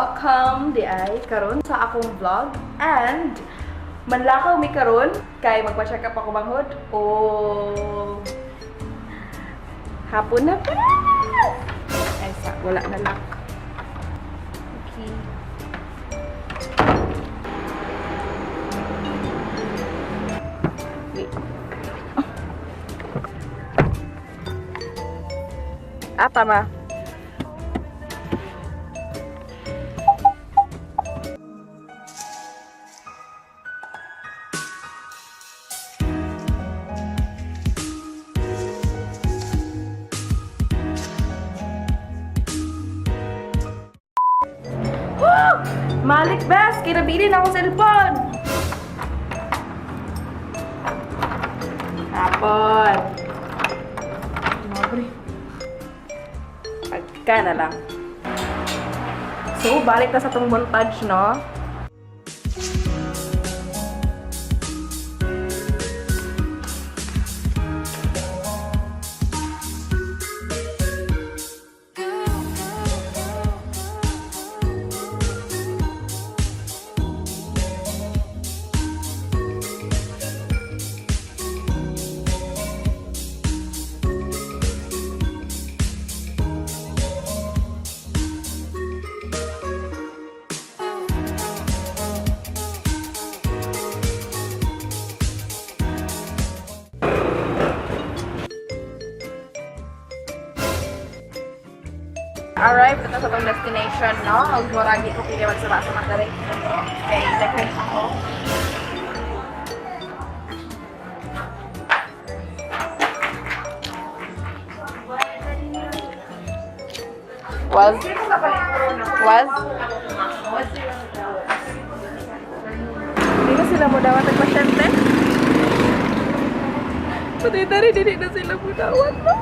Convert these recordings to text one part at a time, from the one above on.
Welcome di ay karon sa akong vlog and manlakaw mi karon kay magpa-check up ako manghod o hapon na pa. Ay sa wala na lock. Okay. Wait. Ah, tama. Malik bes, kinabilin akong cellphone. Hapon. Mabre. Pagka na lang. So, balik na sa tong montage, no? Arrived na sa tong destination, no? Ug muragi ko pili magsaba sa mga dali. Okay, daghan ako. Was? Was? Hindi na sila mo dawat ang pasyente? Patay na rin, hindi na sila mo dawat, no?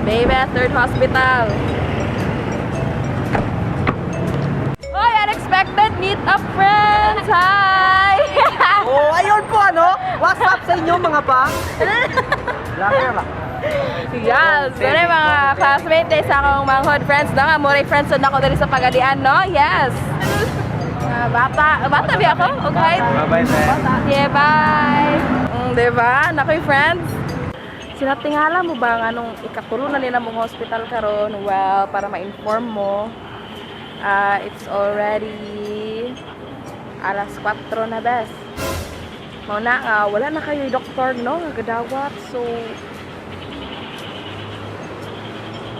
Baby, third hospital. Hoy, unexpected meet up friends! Hi! Oh, ayun po ano? What's up sa inyo mga pa? Vlogger ba? Yes! Dali mga classmates eh, sa akong manghod friends na nga. Muray friends na ako dali sa Pagadian, no? Yes! Mga bata. Bata ba ako? Okay. Bye-bye, man. Yeah, bye! Diba? Nakoy friends. Sinatingala mo ba nga nung ikatulo na nila mong hospital karon? Well, para ma-inform mo, it's already alas 4 na bes. Mao na nga, wala na kayo doktor, no? Nga gadawat. So,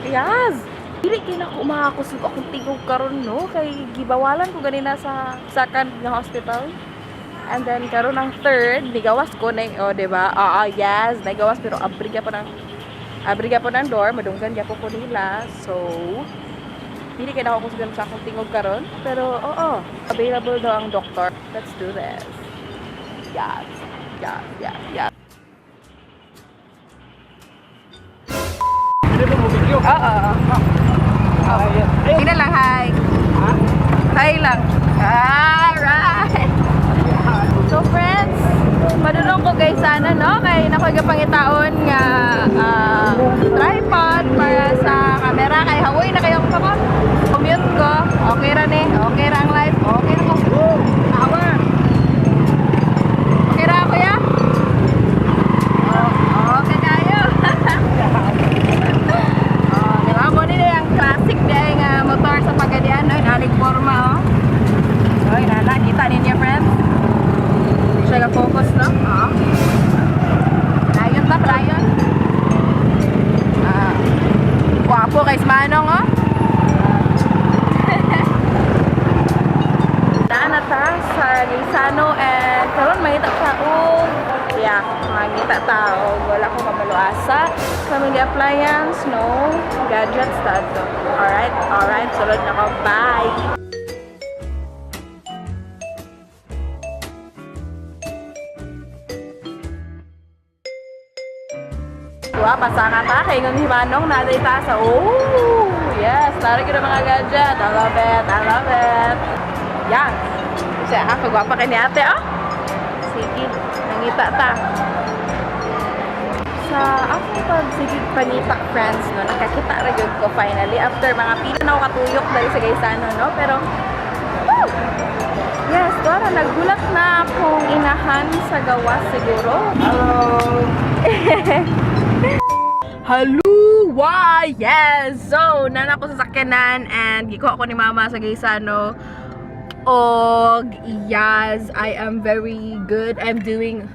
yes! Dili kay na ko makakusog akong tingog karon, no? Kay gibawalan ko ganina sa second nga hospital. And then karon ang third, nigawas ko na, oh, 'di ba? Ah, yes, nigawas pero abri pa ng door, madunggan gyapon ko nila. So, dili kay na ako kusgan sa akong tingog karon, pero oo, available daw ang doktor. Let's do this. Yes. Yes, yes, yes. Hindi mo video? Oo, oo. Ayun. Hindi na lang, hi. Hi lang. Alright. So friends, madulong ko guys sana no kay nakoy gapangitaon nga tripod para sa camera kay hawoy na kayong kamot. Commute ko. Okay ra ni. Okay ra ang life. Okay ra ko. Woo! Power. Okay ra kuya? Oh, okay kayo. Oh, di ba? Mo ni ang classic di ay nga motor sa Pagadian, no? Inalig forma, oh. Oh, inana, kita ninyo, friends. Siya ga-focus, no? Oo. Dayon ta, dayon. Ah. Gwapo kay Manong, oh. Daan na ta sa Gaisano and karon mangita ta og yeah, mangita ta og wala ko kabalo asa family appliance, no gadgets ta to. Alright, alright, sulod na ko. Bye. Wa, pasaka ta kay ngon himanong na ta sa oh, yes, tara gyud ang mga gadget. I love it. I love it. Yan. Siya, ako gwapa kay ni ate, oh. Sige. Mangita ta. Sa akong pagsigig pangita, friends, no, nakakita ra gyud ko finally after mga pila na ako katuyok dali sa Gaisano, no? Pero, woo! Yes, Dora, nagulat na akong inahan sa gawas siguro. Hello! Hello! Why? Yes! So, nana ko sa sakyanan and gikuha ko ni mama sa Gaisano. Og yes, I am very good. I'm doing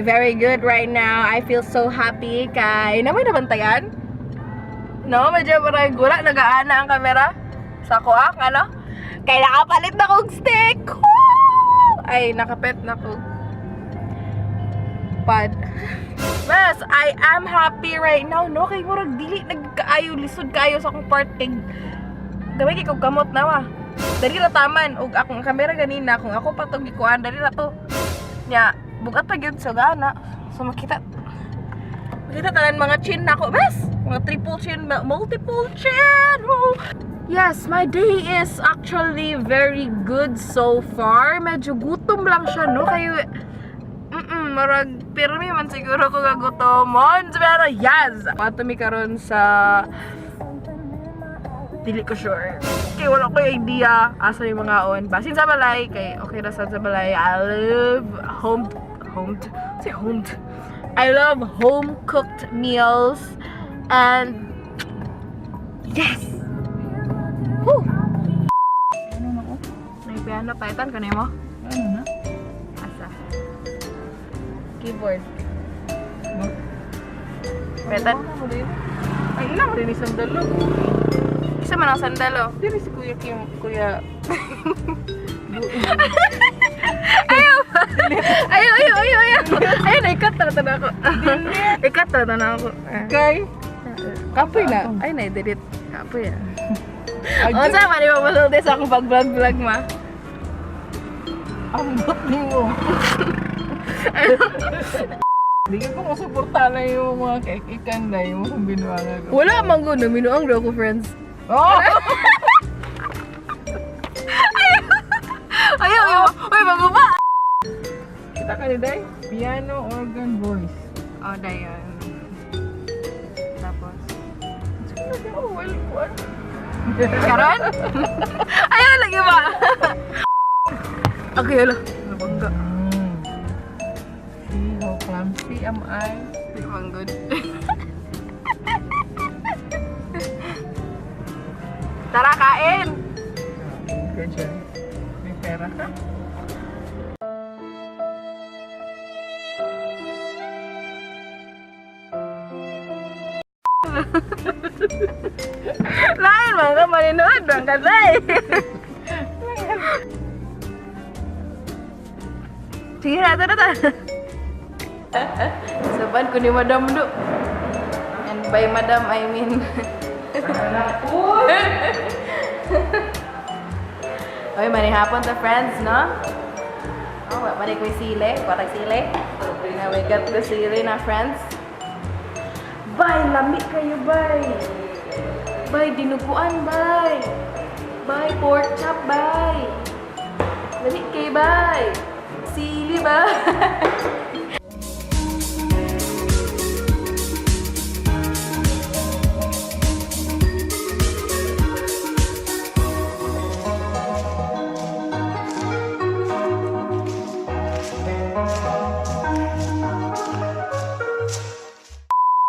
very good right now. I feel so happy kay na may nabantayan. No, medyo parang gula nagaana ang kamera sa ko ah, ano? Kay nakapalit na kog stick. Woo! Ay, nakapet na kog pad. Yes, I am happy right now, no? Kay murag dili nagkaayo lisod kaayo sa akong part kay gamay kay kog kamot na wa. Dali ra taman ug akong kamera ganina kung ako pa tong gikuan dali ra to. Nya, bugat pa gyud sa gana. So makita makita tanan mga chin nako, bes. Mga triple chin, multiple chin. Woo! Yes, my day is actually very good so far. Medyo gutom lang siya, no? Kayo, marag pirmi man siguro ko gagutomon. Pero yes! Pato mi karon sa dili ko sure. Kay wala ko idea asa yung mga on. Basin sa balay kay okay ra sad sa balay. I love home home say home. I love home cooked meals and yes. Woo! Ano na ko? May piano paitan kanimo? Ano na? Asa? Keyboard. No? Paitan? Ano mo din? Ay, ina mo din isang sandalo. Isa man ang sandalo. Dili si Kuya Kim, Kuya. Ayaw! Ayaw, ayaw, ayaw, ayaw! Ayaw na, ikat na na ako. Ikat na na ako. Kay. Kapoy na. Ay na, delete. Kapoy na. Ay, O, sa man, ba masulti sa akong pag-vlog-vlog, ma? Ambot nimo. Di ko masuporta na yung mga kaikikan na yung mga binuangan ko. Wala man ko, naminuang daw ko, friends. Oh! Ayaw, ayaw! Uy, maguba! Kita ka ni Day? Piano, organ, voice. Oh, dayon. Tapos. Oh, well, what? Karon? Ayaw, lagi ba? Okay, alo. Nabangga. See how clumsy am I? Di man good. Tara, kain! Ka dyan. May pera ka? Lain man ka, maninood man ka, day! Sige na, tara, tara. Saban ko ni Madam Do. And by Madam, I mean... Oy, manihapon ta friends, no? Oh, wa man ko'y sili. Patag sili. Now we got the sili na, friends. Bye, lami kayo, bye. Bye, dinuguan, bye. Bye, pork chop, bye. Lami kay, bye. Sili, bye.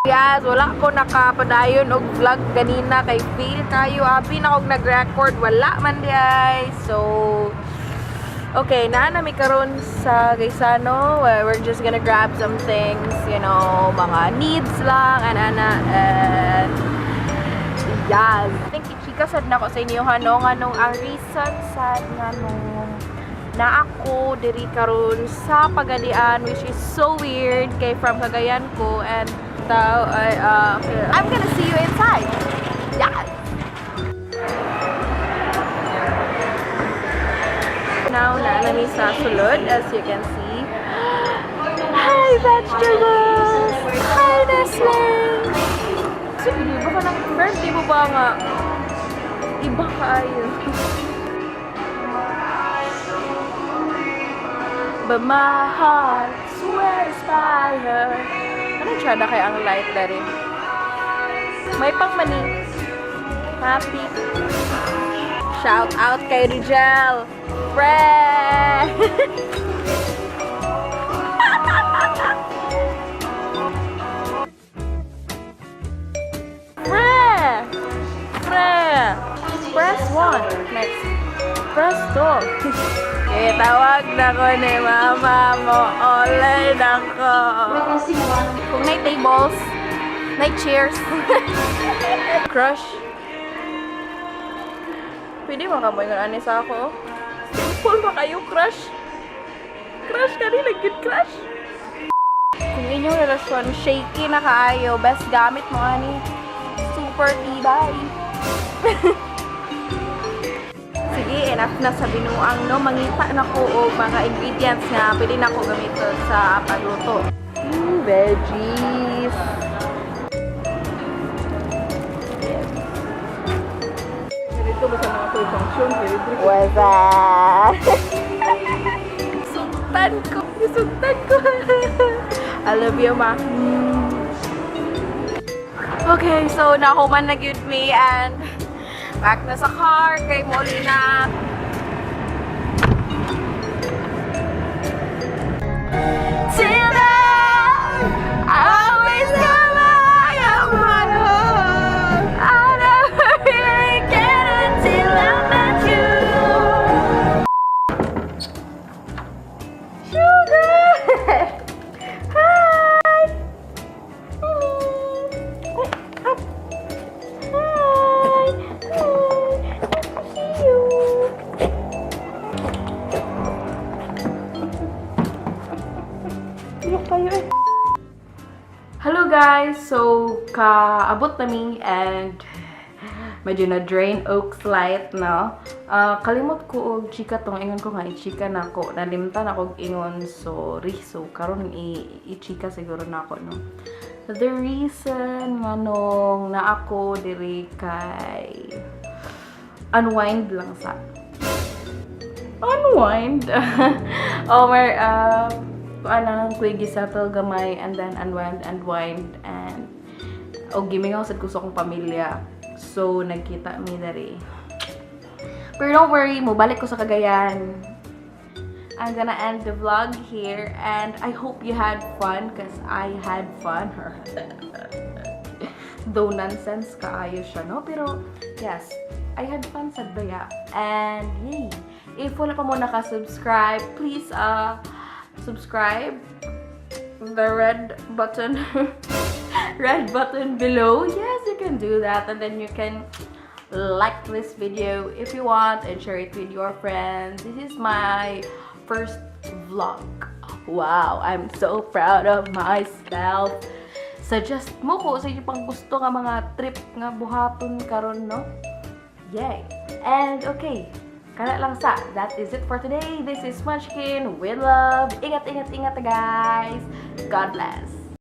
Yes, wala ko nakapadayon og vlog ganina kay feel kayo abi na kog nag-record, wala man di ay. So okay, na nami karon sa Gaisano. We're just gonna grab some things, mga needs lang and ana and yes. I think ichika sad na ko sa inyo ha no nganong ang reason sad nganong na ako diri karon sa Pagadian, which is so weird kay from Cagayan ko and tao ay okay. I'm gonna see you inside. Yes. Now na nami sa sulod, as you can see. Hi, vegetables! Hi, Nestle! Sige, baka nang friend, di mo ba nga iba kaayo? But my heart swears by her. Anong tsada kay ang light dari? May pang mani. Happy. Shout out kay Rigel. Friend! Pre! Pre! Press 1. Next. Press 2. Eh, tawag na ko ni mama mo. Olay na ko. Kung may tables, may chairs. Crush. Pwede mo ka mo yung ani sa ako? Simple ba kayo, crush? Crush ka rin, good crush. Kung inyong relasyon, shaky na kaayo, best gamit mo ani. Super tibay. Sige, enough na sa binuang, no? Mangita na ko og mga ingredients nga pwede na ko gamiton sa pagluto. Veggies. Yes. Dito basta na ako function kay What's up? Sugtan ko. Sugtan ko. I love you, ma. Okay, so nahuman na gyud me and back na sa car kay moli na. Till then, I always got my my heart. I never really get until I met you. Sugar! Hi! Hi! Up. Hi! Hi! Nice to see you! Iyok tayo eh. Hello guys! So, kaabot na mi and medyo na drain oak light, no? Ah, kalimot ko og chika tong ingon ko nga i-chika na ko. Nalimtan ako og ingon, sorry. So, karon i-chika siguro na ako, no? The reason nga nung na ako diri kay unwind lang sa unwind. Oh, mer ano ko'y gisettle gamay and then unwind, unwind and o gimingaw sad ko sa akong pamilya. So nagkita mi diri. Pero don't worry, mobalik ko sa Cagayan. I'm gonna end the vlog here and I hope you had fun because I had fun. Though nonsense kaayo siya, no? Pero yes, I had fun sad baya. And yay! If wala pa mo naka-subscribe, please subscribe the red button below. Yes, you can do that and then you can like this video if you want and share it with your friends. This is my first vlog. Wow, I'm so proud of myself. Suggest mo ko sa inyo pang gusto nga mga trip nga buhaton karon, no? Yay! And okay, kana lang sa. That is it for today. This is Munchkin with love. Ingat, ingat, ingat, guys. God bless.